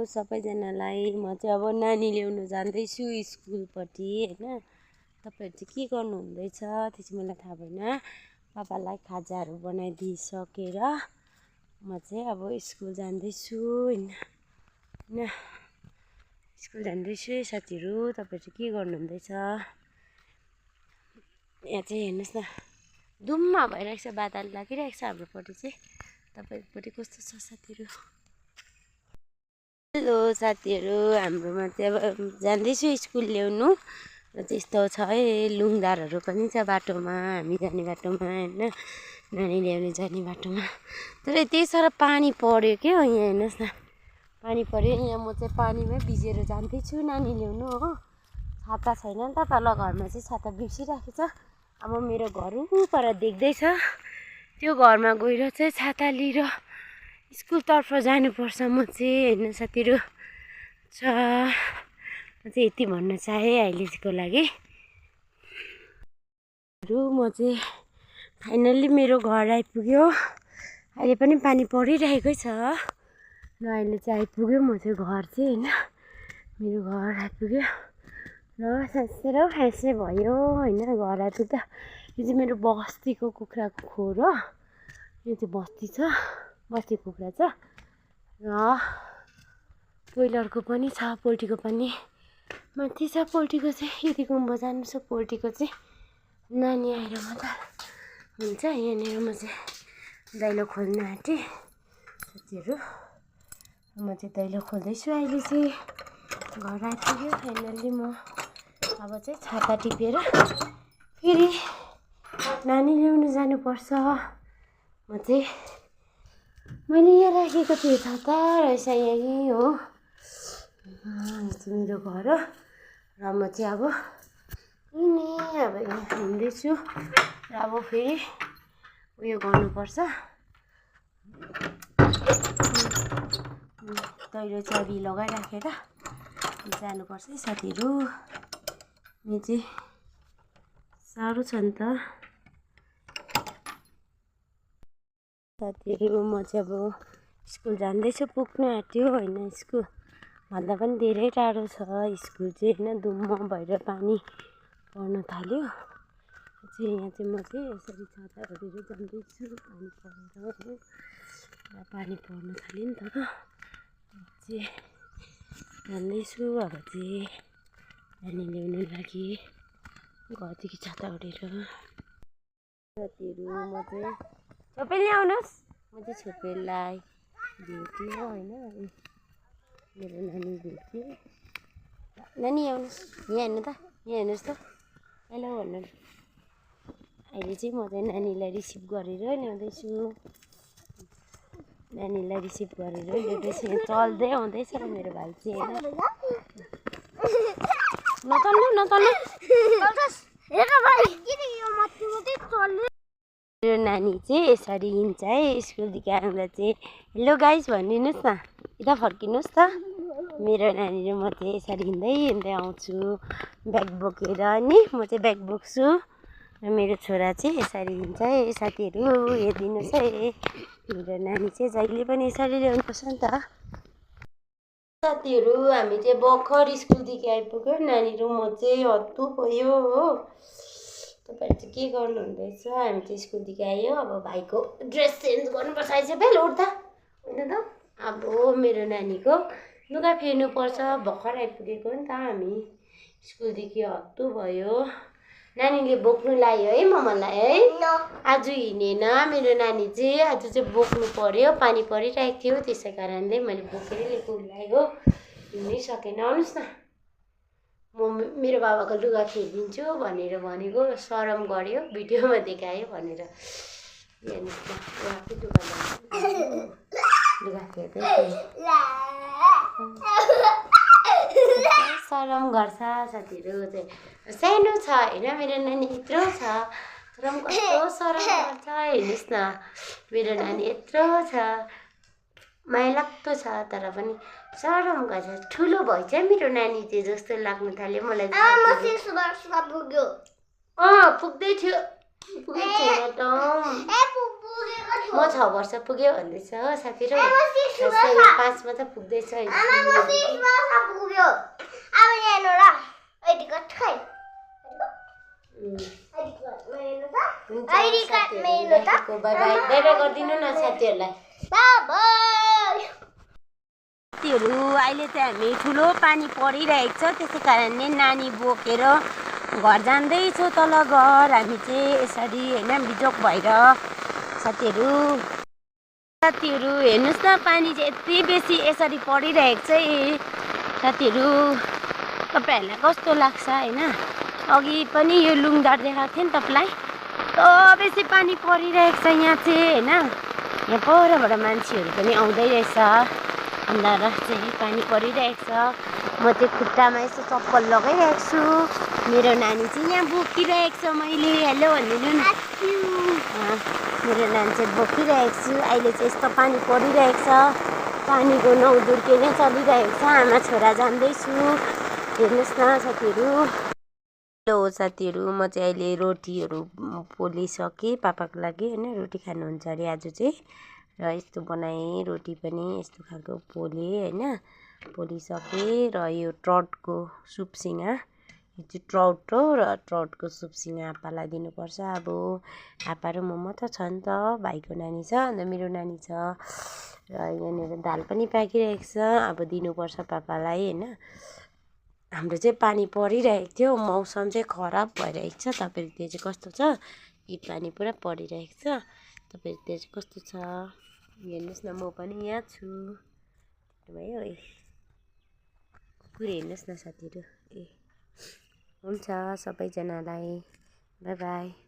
सबैजनालाई म चाहिँ अब नानी ल्याउनु जाँदैछु स्कुलपट्टि होइन। तपाईँहरू चाहिँ के गर्नु हुँदैछ त्यो चाहिँ मलाई थाहा भएन। पापालाई खाजाहरू बनाइदिइसकेर म चाहिँ अब स्कुल जाँदैछु होइन। स्कुल जाँदैछु साथीहरू। तपाईँहरू चाहिँ के गर्नु हुँदैछ? यहाँ चाहिँ हेर्नुहोस् न, धुम्म भइरहेको छ, बादल लागिरहेको छ हाम्रोपट्टि चाहिँ। तपाईँहरूपट्टि कस्तो छ साथीहरू? हेलो साथीहरू, हाम्रोमा चाहिँ अब जाँदैछु स्कुल ल्याउनु र चाहिँ यस्तो छ है, लुङदारहरू पनि छ बाटोमा, हामी जाने बाटोमा होइन, नानी ल्याउनु जाने बाटोमा। तर यति साह्रो पानी पऱ्यो क्या यहाँ हेर्नुहोस् न, पानी पऱ्यो। यहाँ म चाहिँ पानीमै भिजेर जाँदैछु नानी ल्याउनु हो। छाता छैन नि त, तल घरमा चाहिँ छाता बिर्सिराखेको छ। अब मेरो घर पर देख्दैछ, त्यो घरमा गएर चाहिँ छाता लिएर स्कुलतर्फ जानुपर्छ म चाहिँ होइन साथीहरू। म चाहिँ यति भन्न चाहेँ अहिलेको लागि। म चाहिँ फाइनल्ली मेरो घर आइपुग्यो। अहिले पनि पानी परिरहेकै छ र अहिले चाहिँ आइपुग्यो म चाहिँ घर चाहिँ होइन। मेरो घर आइपुग्यो र साँच्चै र फ्याँसै भयो होइन घर आइपुग्दा। यो चाहिँ मेरो बस्तीको कुखुराको खोर हो। यो चाहिँ बस्ती छ, बस्ती कुखुरा छ र ब्रोइलरको पनि छ, पोल्ट्रीको पनि माथि छ। पोल्ट्रीको चाहिँ यति गुम्बो जानु छ, पोल्ट्रीको चाहिँ नानी आएर मात्र हुन्छ। यहाँनिर म चाहिँ दैलो खोल्न आँटेँ साथीहरू। म चाहिँ दैलो खोल्दैछु अहिले चाहिँ। घर आइपुग्यो फाइनल्ली। म अब चाहिँ छाता टिपेर फेरि नानी ल्याउनु जानुपर्छ। म चाहिँ मैले यहाँ राखेको थिएँ छाता रहेछ यहीँ हो। यो चाहिँ मेरो घर हो र म चाहिँ अब यहीँ अब यहाँ हिँड्दैछु र अब फेरि उयो गर्नुपर्छ, दैलो चाबी लगाइराखेर जानुपर्छ है साथीहरू। यो चाहिँ साह्रो छ नि त साथीहरू। म चाहिँ अब स्कुल जाँदैछु, पुग्नु आँट्यो होइन। स्कुल भन्दा पनि धेरै टाढो छ स्कुल चाहिँ होइन। धुम्म भएर पानी पर्न थाल्यो चाहिँ। यहाँ चाहिँ म चाहिँ यसरी छाता ओढेर जाँदैछु, पानी परेर हो। पानी पर्न थाल्यो नि त, चाहिँ जाँदैछु अब चाहिँ नानी ल्याउनु लागि घरदेखि छाता ओढेर। साथीहरू म चाहिँ सबैले आउनुहोस्, म चाहिँ छोपेलाई भेटेँ होइन। मेरो नानी भेटेँ। नानी आउनुहोस्, यहाँ हेर्नु त, यहाँ हेर्नुहोस् त, हेलो भन्नु। अहिले चाहिँ म चाहिँ नानीलाई रिसिभ गरेर ल्याउँदैछु, नानीलाई रिसिभ गरेर ल्याउँदैछु। यहाँ चल्दै आउँदैछ मेरो भाइ चाहिँ होइन। नचल्नु नचल्नु, मेरो नानी चाहिँ यसरी हिँड्छ है स्कुलदेखि आउँदा चाहिँ। हेलो गाइस भनिदिनुहोस् न, यता फर्किनुहोस् त। मेरो नानी र म चाहिँ यसरी हिँड्दै हिँड्दै आउँछु ब्याग बोकेर नि। म चाहिँ ब्याग बोक्छु र मेरो छोरा चाहिँ यसरी हिँड्छ है साथीहरू। हेरिदिनुहोस् है, मेरो नानी चाहिँ जहिले पनि यसरी ल्याउनुपर्छ नि त साथीहरू। हामी चाहिँ भर्खर स्कुलदेखि आइपुग्यो, नानी र म चाहिँ हत्तु भयो हो। तपाईँहरू चाहिँ के गर्नु हुँदैछ? हामी चाहिँ स्कुलदेखि आयो। अब भाइको ड्रेस चेन्ज गर्नुपर्छ। आइज बेल उठ्दा होइन त। अब मेरो नानीको लुगा फेर्नुपर्छ, भर्खर आइपुगेको नि त हामी स्कुलदेखि। हत्तु भयो। नानीले बोक्नु लायो है मम्मालाई है। आज हिँडेन मेरो नानी चाहिँ, आज चाहिँ बोक्नु पर्यो, पानी परिरहेको थियो त्यसै कारणले मैले बोकेरै लिएको उसलाई हो। हिँड्नै सकेन। आउनुहोस् न, म मेरो बाबाको लुगा फेरिदिन्छु भनेर भनेको, शरम गऱ्यो भिडियोमा देखायो भनेर। हेर्नुहोस् न, उहाँकै लुगा फेर्दै शरम गर्छ साथीहरू। चाहिँ सानो छ होइन मेरो नानी, यत्रो छ तर पनि कस्तो शरम गर्छ। हेर्नुहोस् न, मेरो नानी यत्रो छ, माया लाग्दो छ तर पनि शरम गर्छ। ठुलो भएछ मेरो नानी चाहिँ जस्तो लाग्नु थाल्यो मलाई। पुग्दै थियो, पुगेको छैन त। म 6 वर्ष पुग्यो भन्दैछ हो साथीहरू 5 मा त पुग्दैछ बाई बाई गरिदिनु न साथीहरूलाई साथीहरू अहिले चाहिँ हामी ठुलो पानी परिरहेको छ त्यसै कारणले नानी बोकेर घर जाँदैछौँ तल घर हामी चाहिँ यसरी होइन बिजोक भएर साथीहरू हेर्नुहोस् न पानी चाहिँ यति बेसी यसरी परिरहेको छ साथीहरू तपाईँहरूलाई कस्तो लाग्छ होइन अघि पनि यो लुङदार देखाएको थिएँ नि तपाईँलाई बेसी पानी परिरहेको छ यहाँ चाहिँ होइन यहाँ परबाट मान्छेहरू पनि आउँदै रहेछ अन्धार चाहिँ पानी परिरहेको छ म चाहिँ खुट्टामा यसो चप्पल लगाइरहेको छु मेरो नानी चाहिँ यहाँ बोकिरहेको छ मैले हेलो भनिदिनु न मेरो नानी चाहिँ बोकिरहेको छु अहिले चाहिँ यस्तो पानी परिरहेको छ पानीको नौदुर्के नै चलिरहेको छ आमा छोरा जान्दैछु हेर्नुहोस् न साथीहरू हेलो साथीहरू म चाहिँ अहिले रोटीहरू पोलिसकेँ पापाको लागि होइन रोटी खानुहुन्छ अरे आज चाहिँ र यस्तो बनाएँ रोटी पनि यस्तो खालको पोलेँ होइन पोलिसकेँ र यो ट्राउटको सुपसिङा यो चाहिँ ट्राउट हो र ट्राउटको सुपसिङा आप्पालाई दिनुपर्छ अब आप्पा र म मात्र छ नि त भाइको नानी छ अन्त मेरो नानी छ र यहाँनिर दाल पनि पाकिरहेको छ अब दिनुपर्छ पापालाई होइन हाम्रो चाहिँ पानी परिरहेको थियो मौसम चाहिँ खराब भइरहेको छ तपाईँहरूतिर चाहिँ कस्तो छ यी पानी पुरा परिरहेको छ तपाईँहरूतिर चाहिँ कस्तो छ हेर्नुहोस् न म पनि यहाँ छु भयो कुकुर हेर्नुहोस् न साथीहरू हुन्छ सबैजनालाई बाई बाई